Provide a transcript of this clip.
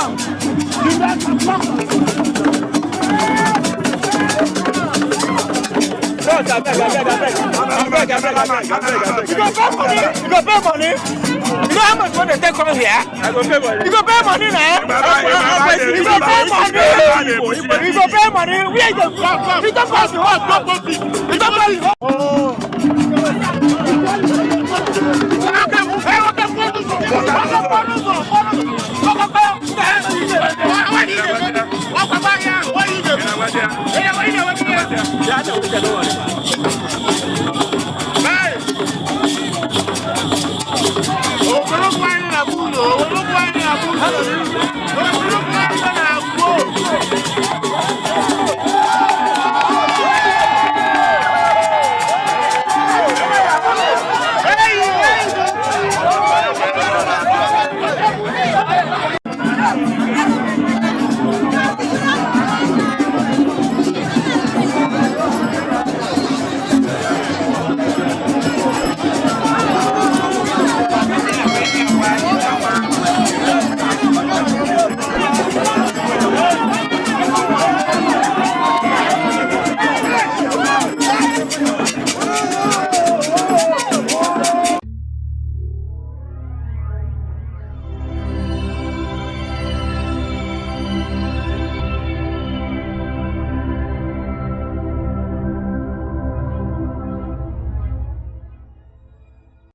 Bros, abeg, abeg, abeg. Abeg, abeg, abeg, abeg, abeg. You go pay money. You go pay money. You know how much money they take come here? I go pay money. You go pay money now. You go pay money. You go pay money. Where you go? You don't pass the horse. You don't pass the horse. Yeah, I know, we can do it.